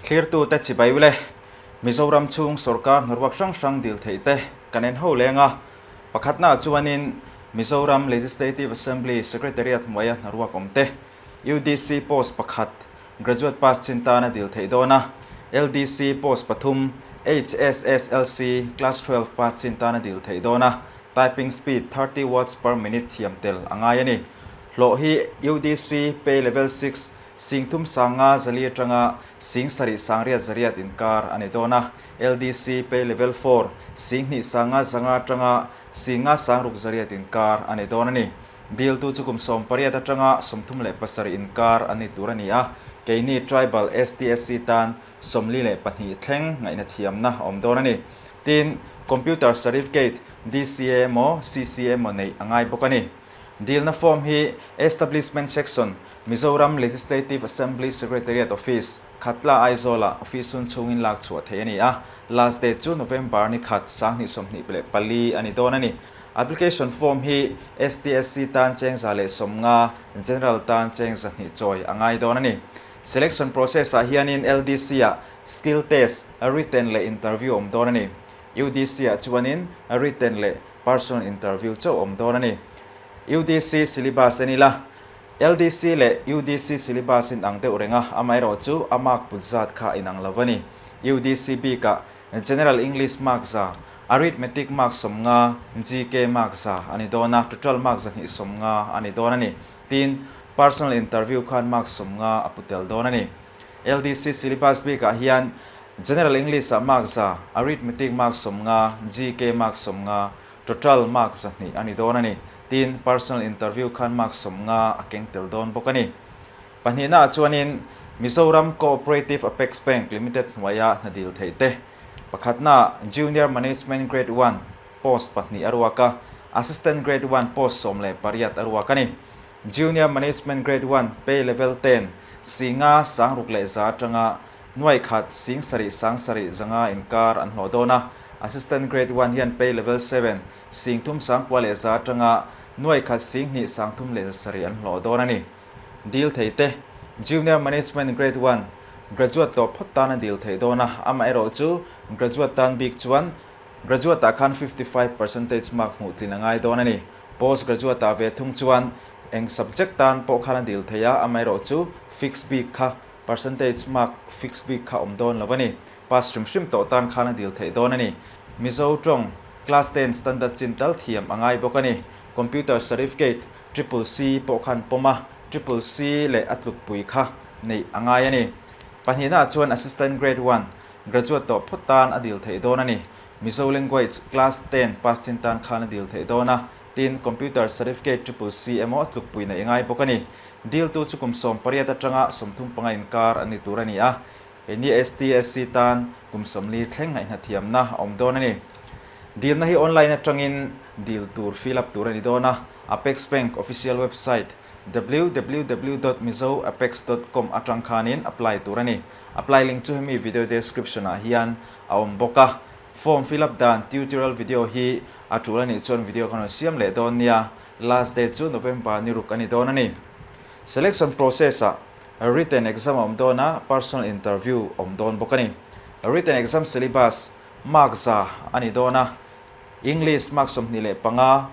Thlirtute chibai ule, Mizoram chhung sorkar hnaruak hrang hrang dil theih te kan en ho leng a. Pakhatnaah chuanin Mizoram Legislative Assembly Secretariat hnuaia hnaruak awm te, UDC post pakhat graduate pass chin tana dil theih dawn a, LDC post pathum HSSLC class 12 pass chin tana dil theih dawn a, typing speed 30 words per minute thiam tel a ngai a ni. Hlawh hi UDC pay level six sing thum sanga zali atanga sing sarih sangriat zariat inkar a ni dawn a, LDC pay level four sing hnih sanga zanga atanga singa sangruk zariat inkar a ni dawn a ni. Diltu chu kum 18 atanga 37 inkar an ni tur a ni a, keini Tribal STSC tan 42 thleng ngaihna thiamna a awm dawn a ni. Tin, Computer Certificate, DCA emaw CCA emaw neih a ngai bawk a ni. Dilna form hi Establishment Section, Mizoram Legislative Assembly Secretariat Office, Khatla Aizawlah office hun chhungin lak chhuah theih a ni a, last date chu November ni khat 2024 a ni dawn a ni. Application form hi STSC tan cheng 150, General tan cheng 200 chawi a ngai dawn a ni. Selection process ah hianin LDC ah skill test, written leh interview awm dawn a ni. UDC ah chuanin written leh personal interview chauh awm dawn a ni. UDC syllabus en ila, LDC leh UDC syllabus in ang deuh reng a, amaherawh chu a mark put zat kha inang lo a ni. UDC bikah General English mark 100, Arithmetic mark 50, GK mark 100 a ni dawn a, total mark 250 a ni dawn a ni. Tin, personal interview khan mark 50 a pu tel dawn a ni. LDC syllabus bikah hian General English ah mark 100, Arithmetic mark 50, GK mark 50, total mark 200 a ni dawn a ni. Tin, personal interview khan mark 50 a keng tel dawn bawk a ni. Pahnihnaah chuanin Mizoram Cooperative Apex Bank Limited hnuaia hna dil theih te. Pakhatnaah Junior Management Grade One post pahnih a ruak a, Assistant Grade One post 18 a ruak a ni. Junior Management Grade One pay level 10 singa sangruk leh za atanga nuai khat sing sarih sang sarih zanga inkar an hlawh dawn a, Assistant Grade One hian pay level 7 sing thum sangkua leh za atanga nuai khat sing hnih sang thum leh zasarih an hlawh dawn a ni. Dil thei te, Junior Management Grade One, Graduate tawh phawt tan a dil theih dawn a, amaherawh chu Graduate tan bik chuan Graduate ah khan 55 percentage mark hmuh tlin a ngai dawn a ni. Post Graduate ah ve thung chuan eng subject tan pawh khan a dil thei a, amaherawh chu fix bik kha percentage mark fix bik kha awm dawn lo a ni. Pass hrim hrim tawh tan khan a dil theih dawn a ni. Mizo tawng Class 10 standard chin tal thiam a ngai bawk a ni. Computer Certificate Triple C pawh khan pawm a, Triple C leh a tlukpui kha neih a ngai a ni. Pahnihnaah chuan Assistant Grade One, Graduate tawh phawt tan a dil theih dawn a ni. Mizo Language Class 10 pass chin tan khan a dil theih dawn a, tin Computer Certificate Triple C emaw a tlukpui neih a ngai bawk a ni. Diltu chu kum 18 atanga 35 inkar an ni tur a ni a, Keini STSC tan kum 40 thleng ngaihna thiamna a awm dawn a ni. Dilna hi online atangin dil tur fill up tur a ni dawn a, Apex Bank official website www.mizoapex.com atang khanin apply tur a ni. Apply link chu hemi video description ah hian a awm bawk a. Form fill up dan tutorial video hi a tul a nih chuan video kan rawn siam leh dawn nia. Last date chu November ni ruk a ni dawn a ni. Selection process ah Written exam a awm dawn a, personal interview awm dawn bawk a ni. Written exam syllabus mark 100 a ni dawn a, English mark 25,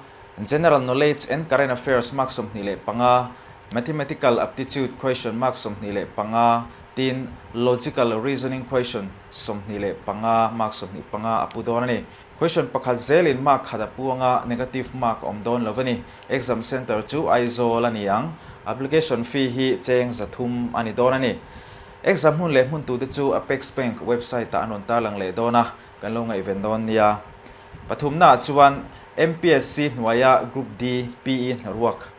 General Knowledge and Current Affairs mark 25, Mathematical Aptitude question mark 25, tin Logical Reasoning question 25 mark 25 a pu dawn a ni. Question pakhat zelin mark khat a pu anga negative mark a awm dawn lo a ni. Exam center chu Aizawl a ni ang. Application fee hi cheng 300 a ni dawn a ni. Exam hmun leh hmun tute chu Apex Bank website ah an rawn tarlang leh dawn a, kan lo ngaihven dawn nia. Pathumnaah chuan MPSC hnuaia Group D PE hnaruak.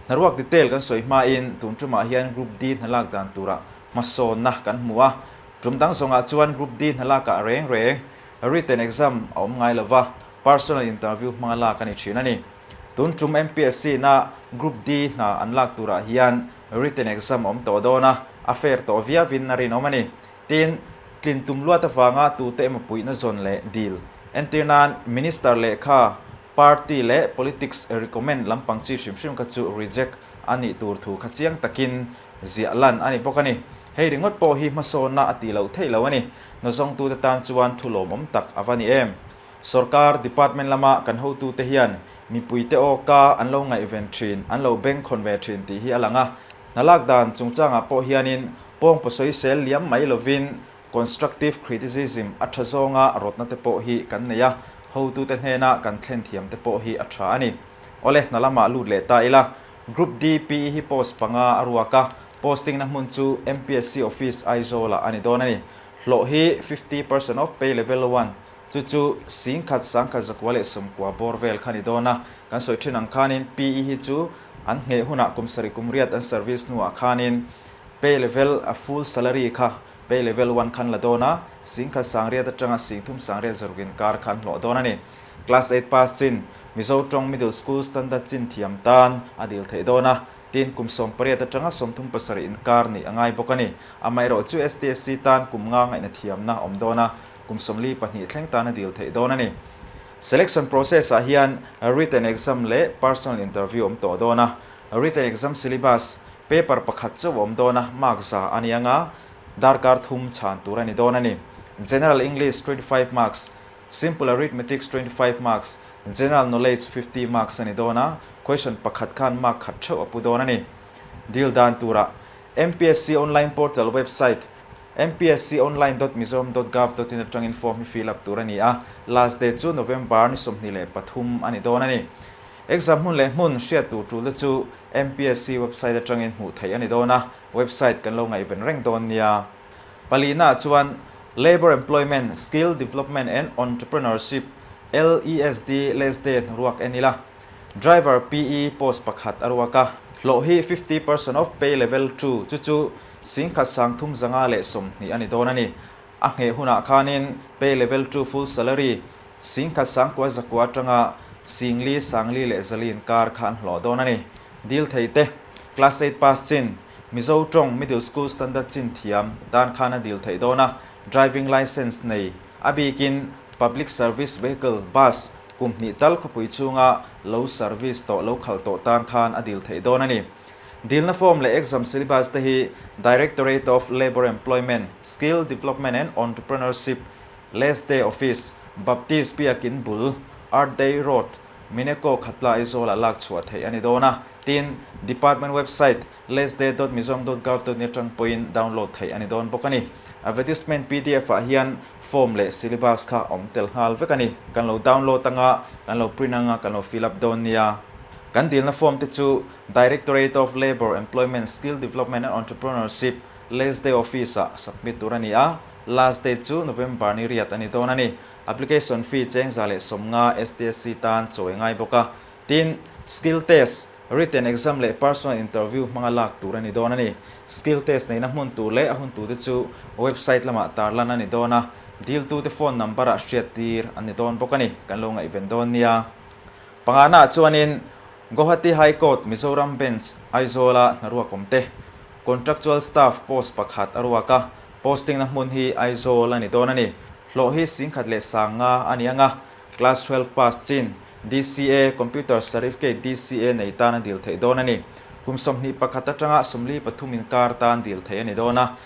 Hnaruak detail kan sawi hmain tun tumah hian Group D hnalak dan turah hmasawnna kan hmu a. Tum dang zawngah chuan Group D hnalakah reng reng Written exam a awm ngai lova, personal interview hmanga lak a ni thin a ni. Tun tum MPSC na Group D hna an lak turah hian written exam a awm tawh dawn a, a fair tawh viauin a rinawm a ni. Tin, tlin tum luat avanga tute emaw puihna zawn leh dil entir nan Minister lehkha, Party leh politics recommend lampang chi hrim hrim kha chu reject a nih tur thu kha chiang takin ziah lan a ni bawk a ni. Hei ringawt pawh hi hmasawnna a tih loh theih lo a ni. Hnazawngtute tan chuan thu lawmawm tak a va ni em? Sorkar department lama kan hotute hian mipuite awka an lo ngaihven thin, an lo bengkhawn ve thin tih hi a lang a. Hna lak dan chungchangah pawh hianin pawngpaw sawisel liam mai lovin constructive criticism a tha zawnga rawtna te pawh hi kan nei a, hotute hnena kan thlen thiam te pawh hi a tha a ni. Awle, hna lamah lut leh ta ila. Group DPE hi post panga a ruak a, posting na hmun chu MPSC Office Aizawl-ah a ni dawn a ni. Hlawh hi 50% of pay level one, chu chu singkhat sangkhat zakua leh sawmkua bawr vel kha a ni dawn a. Kan sawi thin ang khanin PE hi chu an ngheh hunah kum sarih kum riat an service hnuah khanin pay level a full salary kha pay level one khan la dawn a, singkhat sangriat atanga singthum sangriat zaruk inkar khan hlawh dawn a ni. Class eight pass chin Mizo tawng Middle School Standard chin thiam tan a dil theih dawn a, tin kum 18 atanga 37 inkar nih a ngai bawk a ni. Amaherawh chu STSC tan kum nga ngaihna thiamna a awm dawn a, kum 42 thleng tan a dil theih dawn a ni. Selection process ah hian written exam leh personal interview awm tawh dawn a, written exam syllabus paper pakhat chauh a awm dawn a, mark za a ni anga darkar thum chhan tur a ni dawn a ni. General English 25 marks, Simple Arithmetics 25 marks, General Knowledge 50 marks a ni dawn a, question pakhat khan mark khat theuh a pu dawn a ni. Dil dan turah MPSC Online Portal website mpsconline.mizoram.gov.in atangin form hi fill up tur a ni a, last date chu November ni 23 a ni dawn a ni. Exam hmun leh hmun hriat tur tul te chu MPSC website atangin hmuh theih a ni dawn a, website kan lo ngaihven reng dawn nia. Palina chuan Labour Employment, Skill Development and Entrepreneurship, LESD, LESDE hnaruak en ila. Driver PE post pakhat a ruak a. Hlawh hi 50 percent of pay level two chu chu singkhat sangthum zanga leh 20 a ni dawn a ni. A ngheh hunah khanin pay level two full salary singkhat sangkua zakua atanga singli sangli leh zali inkar kha an hlawh dawn a ni. Dil thei te, Class eight pass chin, Mizo tawng Middle School Standard chin thiam tan khan a dil theih dawn a, driving licence nei, a bikin Public Service Vehicle, Bus, kum hnih tal khawpui chhunga lo service tawh lo khalh tawh tan khan a dil theih dawn a ni. Dilna form leh exam syllabus te hi Directorate of Labour Employment, Skill Development and Entrepreneurship, LESDE Office, Baptist Biakin bul, Earth Day Road, Mineko Khatla Aizawlah lak chhuah theih a ni dawn a, tin, Department website lesde.mizong.gov.in atang pawhin download theih a ni dawn bawk a ni. Advertisement pdf ah hian form leh syllabus kha awm tel nghal vek a ni. Kan lo download anga, kan lo print anga, kan lo fill up dawn nia. Kan dilna form te chu Directorate of Labour, Employment, Skill Development and Entrepreneurship, LESDE Office ah submit tur a ni a, last date chu November ni riat a ni dawn a ni. Application fee cheng 150 STSC tan chawi ngai bawk a. Tin, skill test, written exam leh personal interview hmanga lak tur a ni dawn a ni. Skill test neihna hmun tur leh a hun tute chu website lamah tarlan a ni dawn a, diltute phone number ah hriat tir an ni dawn bawk a ni. Kan lo ngaihven dawn nia. Pangana chuanin Guwahati High Court Mizoram Bench Aizawl-a hnaruak awm te, Contractual staff post pakhat a ruak a, posting na hmun hi Aizawl a ni dawn a ni. Hlawh hi singkhat leh 50 a ni ang a, Class 12 pass chin DCA, Computer Certificate DCA nei tan a dil theih dawn a ni. Kum 21 atanga 43 inkar tan dil theih a ni dawn a.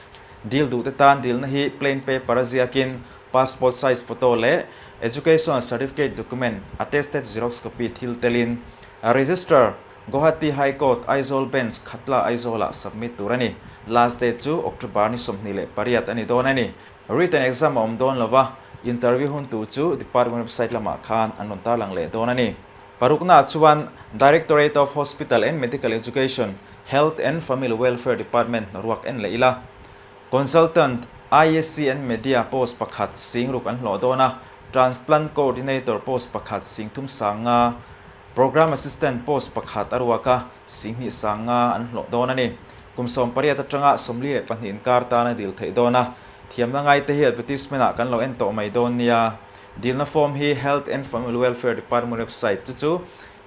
Dil duhte tan dilna hi plain paper a ziakin passport size photo leh Educational Certificate document attested xerox copy thil telin Register Guwahati High Court Aizawl Bench Khatla Aizawl-ah submit tur a ni. Last date chu October ni 28 a ni dawn a ni. Written exam a awm dawn lo va, interview hun tur chu department website lamah khan an rawn tarlang leh dawn a ni. Paruknaah chuan Directorate of Hospital and Medical Education, Health and Family Welfare Department hnaruak en leh ila. Consultant, ISC and Media post pakhat singruk an hlawh dawn a, Transplant Coordinator post pakhat singthum 50, Programme Assistant post pakhat a ruak a, 20 50 an hlawh dawn a ni. Kum 18 atanga 42 inkar tan a dil theih dawn a, thiamna ngaite hi advertisement ah kan lo en tawh mai dawn nia. Dilna form hi Health and Family Welfare Department website chu chu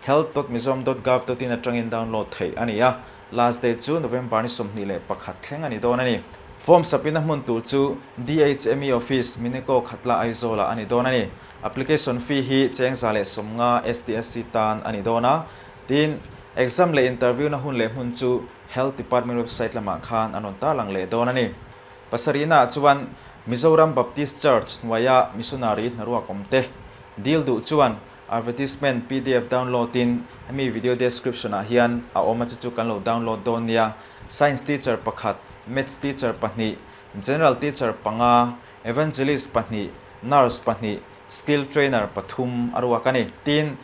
health.mizoram.gov.in atangin download theih a ni a, last date chu November ni 21 thleng a ni dawn a ni. Form sapina hmun tur chu DHME Office, Mineko Khatla Aizawl ah a ni dawn a ni. Application fee hi cheng 150 STSC tan a ni dawn a, tin, exam leh interview na hun leh hmun chu. Health Department website lamah khan an rawn tarlang leh dawn a ni. Pasarihnaah chuan Mizoram Baptist Church hnuaia missionary hnaruak awmte dil duh chuan Advertisement pdf download in hemi video description ah hian a awm a chu chu kan lo download dawn nia. Science teacher pakhat, Maths teacher pahnih, General teacher panga, Evangelist pahnih, Nurse pahnih, Skill trainer pathum a ruak a ni. Tin,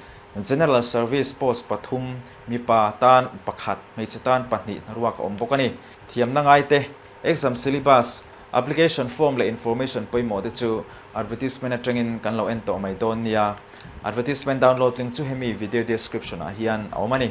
General service post pathum, mipa tan pakhat, hmeichhe tan pahnih hnaruak a awm bawk a ni. Thiamna ngaite, Exam syllabus, application form leh information pawimawh te chu advertisement atangin kan lo en tawh mai dawn nia. Advertisement download link chu hemi video description ah hian a awm a ni.